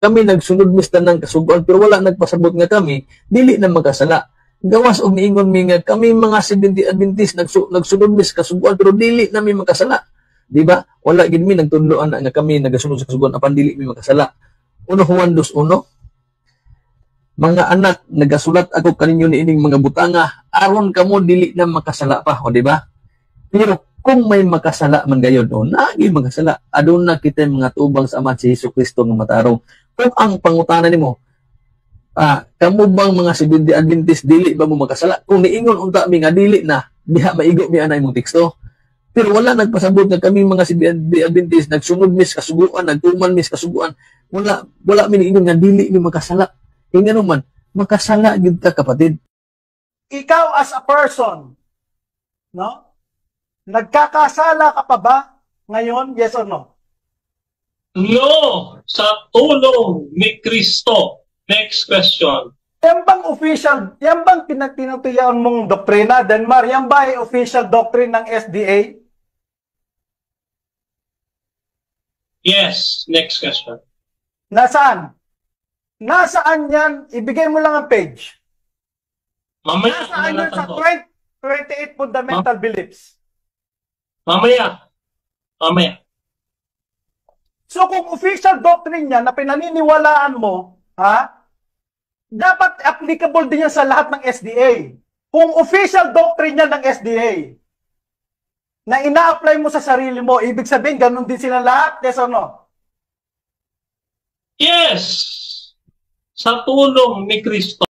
Kami nagsunod mis tanang kasuguan, pero wala nagpasabot nga kami dili na makasala. Gawas og niingon mi nga kami mga Seventh Adventist nagsunod mis kasuguan pero dili na mi makasala. Di ba? Wala gid mi nagtudlo ana nga kami nagasunod sa kasuguan apan dili mi makasala. 1 Juan 2:1. Mga anak, nagasulat ako kaninyo niining mga butanga aron kamo dili na makasala pa, o di ba? Pero kung may makasala man gayod, o nagi makasala, aduna kita mga tubang sa Ama, si Hesus Kristo nga matarong. Kung ang pangutana nimo, kamo bang mga Seventh Adventist dili ba mo makasala? Kung niingon unta mi nga dili na, diha maigo mi ana imong teksto. Pero wala nagpasabot nga kami mga Seventh Adventist nagsunod mis kasuguan, nagtuman mis kasuguan. Wala wala mi niingon nga dili mi makasala. Kaya ngano man, makasala gid ka, kapatid. Ikaw as a person, no? Nagkakasala ka pa ba ngayon? Yes or no? No, sa tulong ni Kristo. Next question. Yan bang official, yan bang pinagtinutuyaan mong doktrina, Denmar? Yan ba ay official doctrine ng SDA? Yes, next question. Nasaan? Nasaan yan? Ibigay mo lang ang page. Mamaya, Nasaan yan sa ko. 20, 28 fundamental beliefs? Mamaya. Mamaya. So kung official doctrine niya na pinaniniwalaan mo, ha? Dapat applicable din yan sa lahat ng SDA. Kung official doctrine niya ng SDA na ina-apply mo sa sarili mo, ibig sabihin ganun din sila lahat, yes or no? Yes! Sa tulong ni Kristo.